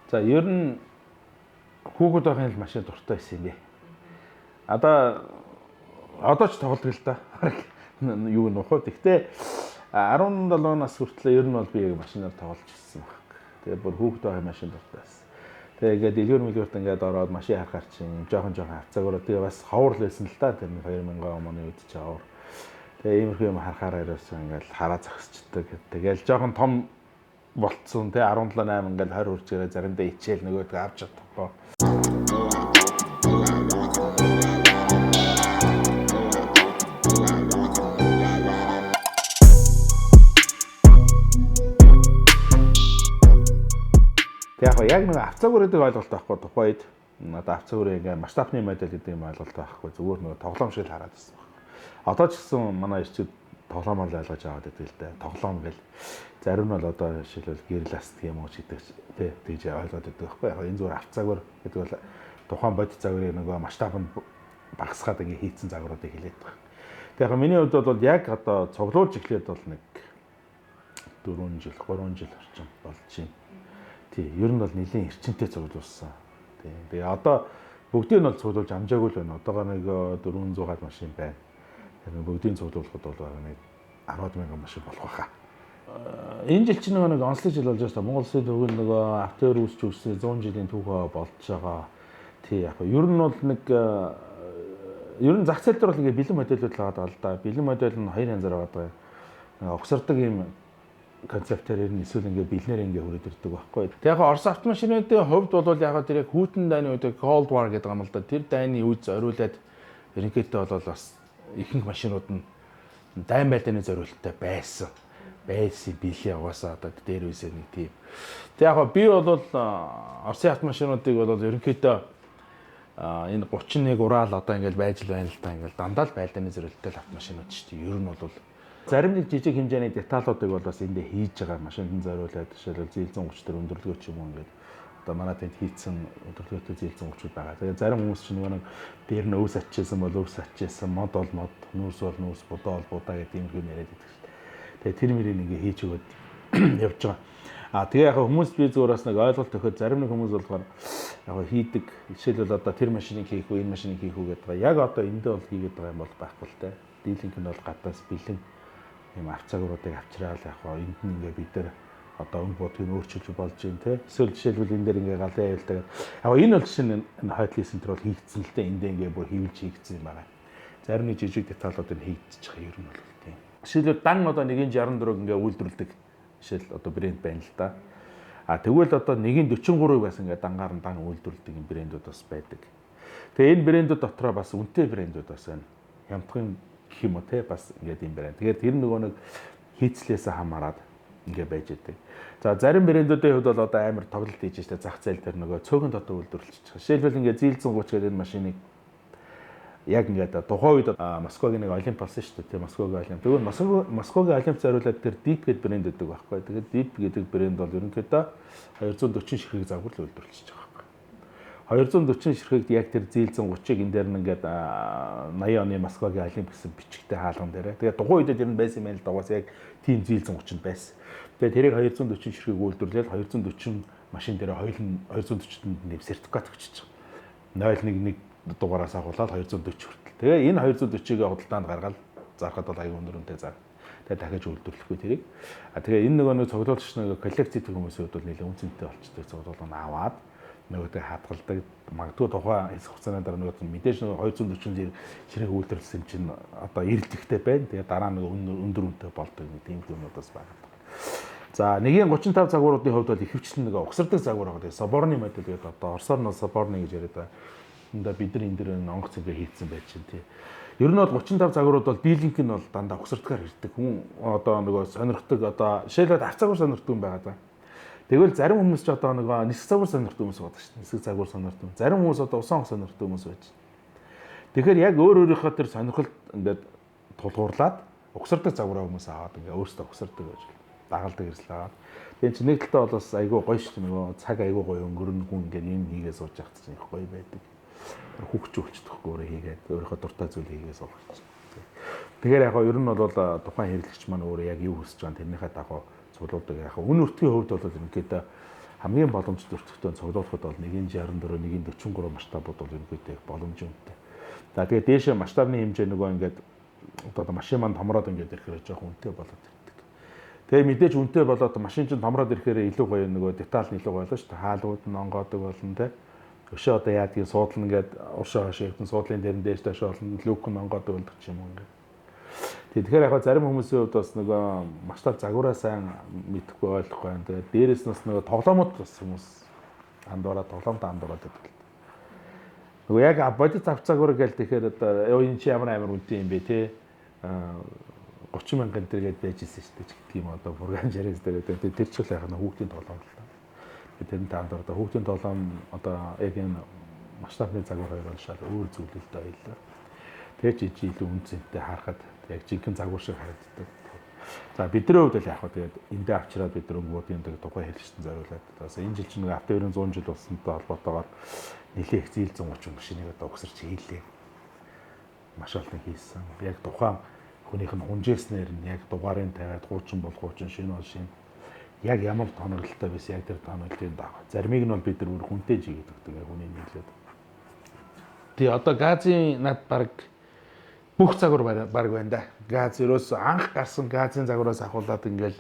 За ер нь хүүхэд байхын л машин дуртай байсан юм бэ. Одоо ч тоглодог л да. Юу нөх вэ? Гэхдээ 17 нас хүртлээр ер нь бол би яг машинаар тоглож ирсэн баг. Тэгээ бүр хүүхэд байхын машин дуртай байсан. Тэгээ ингээд дэлгүүр мэлгүүрт ингээд ороод машин харахаар чинь жоохон жоохон хавцаагаараа тэгээ бас ховор л байсан л да. Тэр 2000 оны үед чи ховор. Тэгээ иймэрхүү юм харахаар ерөөсөө ингээд хараа зогсчдөг. Тэгээл жоохон том болцсон те 17 8 ингээд 20 хүрч ирээ заримдаа ичээл нөгөөдгөө авч чадахгүй. Тэг яг яг нэг авцааг өрөөдөг ойлголт байхгүй тухайн үед одоо авцааг өрөө ингээ масштабны модель гэдэг юм ойлголт байхгүй, зүгээр нөгөө тоглоом шиг л хараад байсан баг. Одоо ч гэсэн манай ирчүүд тоглоомоор л ойлгож аваад байдаг л да. Тоглоом гэл зарим нь бол одоо жишээлбэл гэрэл астдаг юм уу ч гэдэг тий тэгж ойлгоод байдаг байхгүй. Яг энэ зүгээр авцааг өр гэдэг бол тухайн бодит загварыг нөгөө масштаб нь багасгаад ингээ хийцэн загваруудыг хэлээд байгаа. Тэг яг миний хувьд бол яг одоо цуглуулж эхлээд бол нэг 4 жил 3 жил орчим болж байна. Тий, ер нь бол нэлийн эрчимтэй цуглуулсан. Тий. Тэгээ одоо бүгдийг нь бол цуглуулж амжаагүй л байна. Одоогоо нэг 400 гад машин байна. Тэр бүгдийг цуглуулахад бол бараг нэг 10 мянган машин болох байхаа. Энэ жил чинь нөгөө нэг онцлог жил болж байгаа шүү дээ. Монгол Улсын төвгөл нөгөө автор үүсч үүссэн 100 жилийн түүхээ болж байгаа. Тий, яг ер нь бол нэг ер нь зах зээл дээр бол ингээ бэлэн модельүүд л байгаа л да. Бэлэн модель нь хоёр янзаар байгаа. Угсардаг юм концептээр ер нь эсвэл ингээ бэлнээр ингээ хүрээд ирдэг байхгүй. Тэг яг Орос автомашинуудын хувьд бол яг тэр яг хүйтэн дайны үед Cold War гэдэг юм л да. Тэр дайны үед зориулаад ерөнхийдөө бол бас ихэнх машинууд нь дайн байлдааны зориулттай байсан. Байсан билээ угаасаа одоо дээр үсээ нэг тийм. Тэг яг би бол Оросын автомашинуудыг бол ерөнхийдөө энэ 31 Урал одоо ингээл байж л байна л да. Ингээл дандаа л байлдааны зориулттай автомашинууд шүү дээ. Ер нь бол зарим нэг жижиг хэмжээний деталуудыг бол бас эндээ хийж байгаа машинд зориулаад жишээлбэл зээл 130 дээр өндөрлөгөө ч юм уу ингээд одоо манай тэнд хийцэн өндөрлөгөөтэй зээл 130-ууд байгаа. Тэгээ зарим хүмүүс чинь нөгөө нэг дээр нь өвс ачижсэн бол өвс ачижсэн, мод бол мод, нүүрс бол нүүрс, будаа бол будаа гэдэг юм юм яриад байдаг шүү дээ. Тэгээ тэр мөрийг ингээ хийж өгөөд явж байгаа. А тэгээ яг хүмүүс би зүгээр бас нэг ойлголт өгөхөд зарим нэг хүмүүс болохоор яг хийдэг жишээлбэл одоо тэр машиныг хийх үү, энэ машиныг хийх үү гэдэг. Яг одоо эндээ бол хийгээд байгаа юм бол байхгүй л те. Дийлэнх нь бол гадаас бэлэн юм авцаагруудыг авчраал яг хоо энд нь ингээ бид нар одоо өнгө будгийг өөрчилж болж байна те. Эсвэл жишээлбэл энэ дээр ингээ галын аюултай гэдэг. Яг энэ бол жишээ нь энэ хойдлын центр бол хийгдсэн л те. Эндээ ингээ бүр хийвлж хийгдсэн юм байна. Зарим нэг жижиг деталуудыг хийгдчих байгаа ер нь бол тийм. Жишээлбэл дан одоо 1.64-г ингээ үйлдвэрлэдэг жишээл одоо брэнд байна л да. А тэгвэл одоо 1.43-ыг бас ингээ дангаар нь дан үйлдвэрлэдэг юм брэндүүд бас байдаг. Тэгээ энэ брэндүүд дотроо бас үнэтэй брэндүүд бас байна. Хямдхан гэх юм уу те бас ингээд юм брэнд. Тэгэхээр тэр нөгөө нэг хийцлээсээ хамаарат ингээ байж идэг. За зарим брэндүүдийн хувьд бол одоо амар тоглолт хийж штэ зах зээл дээр нөгөө цөөхөн дотор үйлдвэрлэж байгаа. Жишээлбэл ингээ зээл 130 гэдэг энэ машиныг яг ингээд тухайн үед Москвагийн нэг олимп болсон шүү дээ. Москвагийн олимп. Тэгвэл Москвагийн олимп зориулаад тэр Deep гэдэг брэнд өгдөг байхгүй. Тэгээд Deep гэдэг брэнд бол ерөнхийдөө 240 ширхэг загвар л үйлдвэрлэж байгаа байхгүй. 240 ширхэгт яг тэр зээл 130-ыг энэ дээр нь ингээд 80 оны Москвагийн олимп гэсэн бичгтэй хаалган дээр. Тэгээд тухайн үед тэр нь байсан юм байна л да. Угаас яг тийм зээл 130-нд байсан. Тэгээд тэрийг 240 ширхэг үйлдвэрлээл 240 машин дээр 240-нд нэм сертификат өгчөж байгаа. 011 дугаараас агуулаад 240 хүртэл. Тэгээ энэ 240-ыг худалдаанд гаргаад зархад бол аюу өндөр үнэтэй зар. Тэгээ дахиж үйлдвэрлэхгүй тэрийг. А тэгээ энэ нөгөө нэг цуглуулагч нөгөө коллекц хийдэг хүмүүсийн хувьд бол нэлээд үнцэнтэй болчдөг. Цуглуулга нь аваад нөгөөдөө хадгалдаг. Магадгүй тухайн хэсэг хугацааны дараа нөгөө мэдээж нөгөө 240 ширхэг үйлдвэрлэсэн чинь одоо эрэлттэй байна. Тэгээ дараа нөгөө өндөр үнэтэй болдог нэг тийм юмнууд бас байгаа. За 1.35 загваруудын хувьд бол ихэвчлэн нөгөө угсардаг загвар байгаа. Тэгээ Соборны модель гэдэг одоо Оросоор нь Соборны гэж яриад байгаа. Эндээ бид нар энэ дэр онгоц ингээ хийцэн байж чинь тий. Ер нь бол 35 загварууд бол дийлэнх нь бол дандаа угсардгаар ирдэг. Хүн одоо нөгөө сонирхдаг одоо жишээлбэл авц загвар сонирхдаг хүн байгаа даа. Тэгвэл зарим хүмүүс ч одоо нөгөө нисэх загвар сонирхдаг хүмүүс байдаг шүү дээ. Нисэх загвар сонирхдаг. Зарим хүмүүс одоо усан онгоц сонирхдаг хүмүүс байж. Тэгэхээр яг өөр өөрийнхөө тэр сонирхолд ингээд тулгуурлаад угсардаг загвараа хүмүүс аваад ингээ өөрсдөө угсардаг гэж дагалдаг эрсэл аваад. Тэгээ чи нэг талдаа бол бас айгүй гоё шүү дээ. Нөгөө цаг айгүй гоё өнгөрнө хүн ингээд юм хийгээ сууж явах чинь их гоё байдаг. Хүүхч өлчдөхгүй өөрөө хийгээд өөрийнхөө дуртай зүйл хийгээ суух чинь. Тэгэхээр яг ер нь бол тухайн хэрэглэгч маань өөрөө яг юу хүсэж байгаа тэрнийхээ дагуу цуглуулдаг. Яг үн өртгийн хувьд бол ерөнхийдөө Хамгийн боломжтой өртөгтөө цуглуулахад бол 1.64, 1.43 масштабууд бол ерөнхийдөө их боломж үнэтэй. За тэгээ дээшээ масштабны хэмжээ нөгөө ингээд одоо машин маань томроод ингээд ирэхээр жоох үнэтэй болоод ирдэг. Тэгээ мэдээж үнэтэй болоод машин чинь томроод ирэхээр илүү гоё нөгөө деталь нь илүү гоё болно шүү дээ. Хаалгууд нь онгоодог болно те. Өшөө одоо яадгийг суудлаа ингээд уршаа хашаа явтан суудлын дээр нь дээш доош болно, люк нь онгоодог болдог ч юм уу ингээд. Тэгэхээр яг зарим хүмүүсийн хувьд бас нөгөө масштаб загвараа сайн мэдэхгүй ойлгохгүй байна. Тэгээд дээрэс нь бас нөгөө тоглоомод бас хүмүүс андуураа тоглоомд андуураад байдаг. Нөгөө яг бодит зав загвар гээл тэгэхээр одоо ёо энэ чи ямар амар үнэтэй юм бэ те. 30 мянган тэргээд байж исэн шүү дээ гэдэг юм одоо програм жарээс дээр тэгээд тэр ч л яг нь хүүхдийн тоглоом л та. Тэгээд тэрнтэй андуураа хүүхдийн тоглоом одоо яг энэ масштабны загвар хоёр бол шал өөр зүйл л дээ хоёлаа. Тэр чи илүү үн цэнтэй харахад яг жинхэнэ загвар шиг харагддаг. За бидний хувьд л яг хаа тэгээд эндээ авчираад бид нар өнгөүүдийн тухай хэлжсэн зориулаад бас энэ жил чинь нэг автоверын 100 жил болсонтой холбоотойгоор нэлээ их зээл 130 машиныг одоо угсарч хийлээ. Маш олон хийсэн. Яг тухайн хүнийх нь хунжээснээр нь яг дугаарын тавиад хуучин бол хуучин, шинэ бол шинэ. Яг ямар тоноглолтой байсан яг тэр тоноглолын дагуу. Заримыг нь бол бид нар өөр хүнтэй жигээд өгдөг яг хүний нийлээд. Тэгээ одоо газын над баг бүх загвар баг байна да. Газ ерөөс анх гарсан газын загвараас ахуулаад ингээл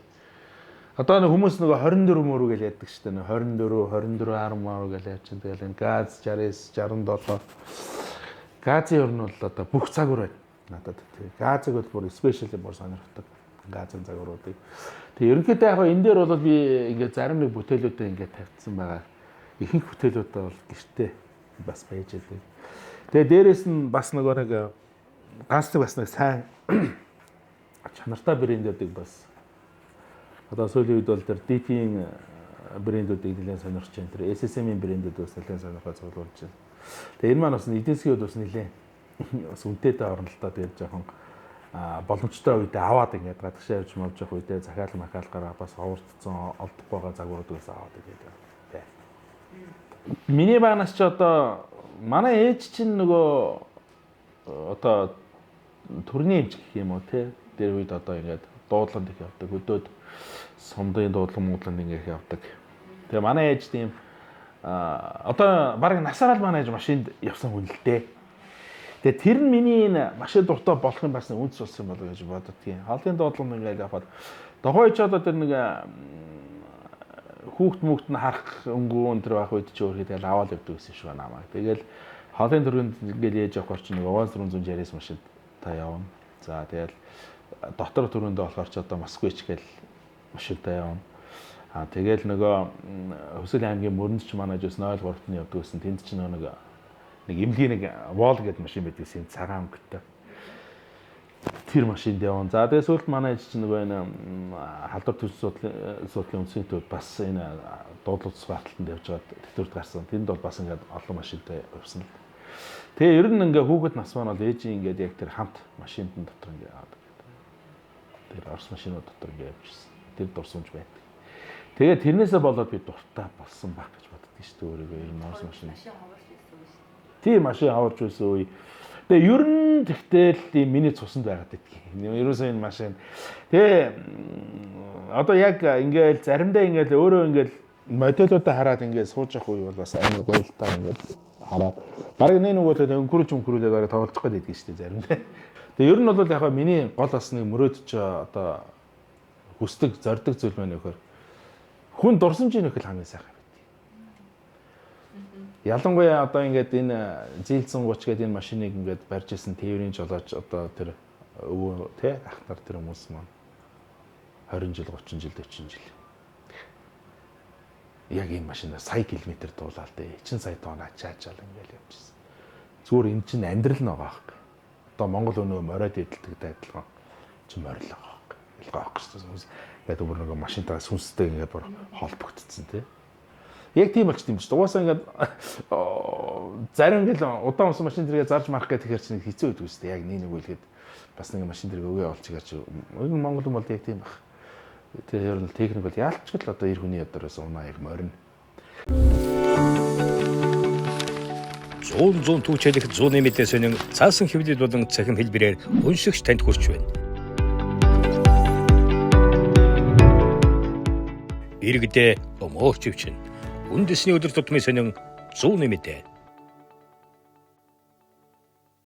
одоо нэг хүмүүс нөгөө 24 мөрөг гэж яддаг шүү дээ. 24, 24 10 мөрөг гэж явчихсан. Тэгэл энэ газ 69, 67 газын ер нь бол одоо бүх загвар байна. Надад тий. Газыг бол бүр спешиал бүр сонирхдаг. Газын загваруудыг. Тэгээ ерөнхийдөө яг энэ дээр бол би ингээд зарим нэг бүтээлүүдээ ингээд тавьчихсан байгаа. Ихэнх бүтээлүүдээ бол гэртээ бас байж байдаг. Тэгээ дээрэс нь бас нөгөө нэг ганцдаг бас нэг сайн чанартай брэндүүдийг бас одоо сүүлийн үед бол тэр DT-ийн брэндүүдийг нэлээд сонирхож байна. Тэр SSM-ийн брэндүүд бас нэлээд сонирхож цуглуулж байна. Тэгээ энэ маань бас эдийн засгийн хувьд бас нэлээд бас үнэтэй орно л та. Тэгээд жоохон боломжтой үедээ аваад ингээд гадагшаа явж мовж явах үедээ захиал махаал гараа бас ховорцсон олдохгүй байгаа загваруудаас аваад ингээд байна. Миний багнаас ч одоо манай ээж чинь нөгөө одоо төрний эмч гэх юм уу те тэр үед одоо ингээд дуудланд их явдаг, хөдөөд сумдын дуудлан муудланд ингээд явдаг. Тэгээ манай ээж тийм одоо баг насаараа л манай ээж машинд явсан хүн л дээ. Тэгээ тэр нь миний энэ машин дуртай болох юм бас үндэс болсон юм болоо гэж боддгийн. Хаалын дуудланд ингээд явхад дохой ч одоо тэр нэг хүүхд мөхт нь харах өнгөө энэ төр байх үед чи өөрхий тэгэл аваад явдаг гэсэн шиг байна намайг. Тэгэл хоолын төрөнд ингээл ээж явахаар чи нэг Оваз 469 машинд та явна. За тэгэл дотор төрөндөө болохоор ч одоо Москвич гэл машинтаа явна. А тэгэл нөгөө Хөсөл аймгийн мөрөнд ч манай жис 03-т нь явдаг гэсэн. Тэнд ч нөгөө нэг эмнэлгийн нэг Вол гэдэг машин байдаг гэсэн цагаан өнгөтэй. Тэр машинд явна. За тэгээ сүүлд манай ээж чинь нөгөө энэ халдвар төс судлалын үндэсний төвд бас энэ дуудлага тусгай хаталтанд явж байгаад тэтгэврт гарсан. Тэнд бол бас ингээд олон машинтай явсан л. Тэгээ ер нь ингээ хүүхэд нас маань бол ээжийн ингээд яг тэр хамт машинд дотор ингээ авдаг. Тэр Орос машинууд дотор ингээ явж ирсэн. Тэр дурсамж байдаг. Тэгээ тэрнээсээ болоод би дуртай болсон байх гэж боддөг шүү дээ өөрийгөө ер нь Орос машин. Машин ховорч байсан үе шүү дээ. Тийм машин ховорч байсан үе. Тэгээ ер нь тэгтэл тийм миний цуснд байгаад байдгийг. Ерөөсөө энэ машин. Тэгээ одоо яг ингээл заримдаа ингээл өөрөө ингээл модельудаа хараад ингээд сууж явах үе бол бас амар гоё л та ингээд хараад. Бараг нэг нөгөө л өнгөрүүлээд бараг тоглолцох гээд байдгийг шүү дээ заримдаа. Тэгээ ер нь бол яг миний гол бас нэг мөрөөдөж одоо хүсдэг, зорддог зүйл маань нөхөр хүн дурсамжийн нөхөл хамгийн сайхан байдаг. Ялангуяа одоо ингээд энэ зээлцэн 30 гэдэг энэ машиныг ингээд барьж исэн тээврийн жолооч одоо тэр өвөө тэ ах нар тэр хүмүүс маань 20 жил, 30 жил, 40 жил. Яг энэ машинаар сая километр дуулаад тэ 90 сая тонн ачаачаал ингээд явчихсан. Зүгээр энэ чинь амьдрал нь байгаа байхгүй. Одоо Монгол өнөө мориод эдэлдэгтэй адилхан чи морил байгаа байхгүй. Ялгаа авах гэсэн хүмүүс ингээд бүр нөгөө машинтайгаа сүнстэй ингээд бүр холбогдсон тий. Яг тийм болчт юм чи. Угаасаа ингээд зарим ингээд удаан усан машин тэргээ зарж марах гэх тэгэхээр чинь хэцүү байдаг үстэй. Яг нэг үлгээд бас нэг машин тэргээ өгөө олчихаар чи. Энэ Монгол хүн бол яг тийм баг. Тэр ер нь техник бол яалчгүй л одоо эр хүний өдөрөөс унаа яг морин. 100 түүчэлэх зууны мэдээ сонин цаасан хэвлэл болон цахим хэлбэрээр уншигч танд хүрч байна. Иргэдээ өмөөрч өвчин. Үндэсний өдөр тутмын сонин зүүнний мэдээ.